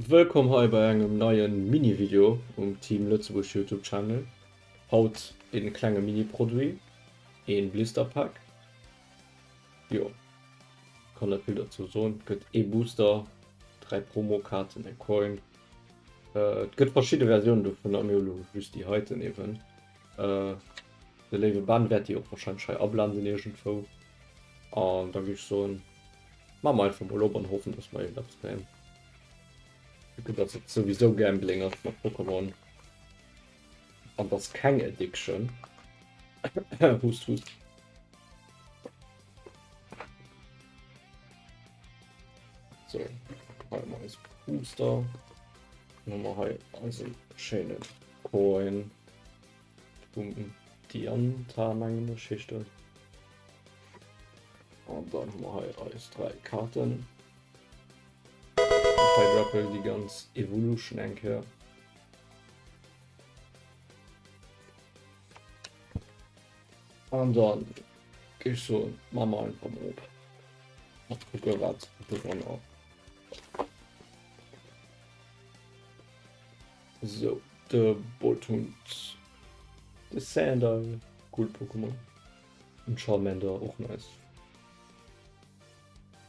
Wëllkomm hei bei engem neien Mini-Video um Team Lëtzebuerg Youtube Channel. Haut een klenge Mini-Produit, een Blister Pack. Jo, kann net vill dozou soen. Et gëtt ee Booster, 3 Promokaarten, eng Coin. Et gëtt verschidde Versiounen dovunner, mir hu lo just déi heiten eben. De léiwe Ben wäert déi och wahrscheinlech hei ablenden iergendwou. An da géif ech soen, Maache mer einfach mol op an hoffen, dass mer iergendeppes kréien. Vu dass et souwisou Gambling ass mat Pokémon. An dass keng Addiction. Hust, hust. So, hei hu mer eis Booster. Dann hu mer hei eise schéine Coin vum Dianta, mengen ech, heescht en. An dann hu mer hei eis 3 Kaarten. Hydrapple déi ganz Evolution eng Kéier. An dann géif ech soen, maache mer einfach mol op. Mat kucke wat dran ass. Sou, de Boltund, de Sandile, cool Pokémon. En Charmander, och nice.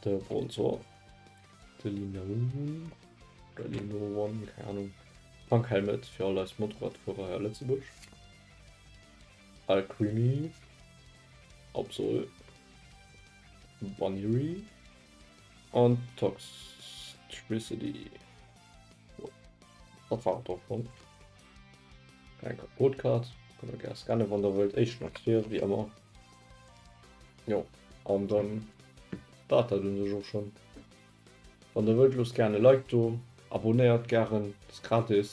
De Bronzor, de Linoone, oder Linoone, keng Ahnung. Punk Helmet fir all eis Motorradfuerer hei a Lëtzebuerg. Alcremie, Absol, Buneary an Toxtricity. Jo, dat war et och schonn. Eng Codecard, kënnt der gär scannen wann der wëllt. Éischten ass vir, wéi ëmmer. Jo, an dann war dat un sech och schonn. Wann der wëllt, loosst gären e Like do, abonnéiert gären, dat ass gratis.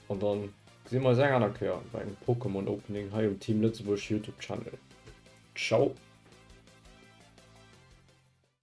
An dann gesi mer eis eng aner Kéier bei engem Pokémon Opening hei um Team Lëtzebuerg Youtube Channel. Ciao!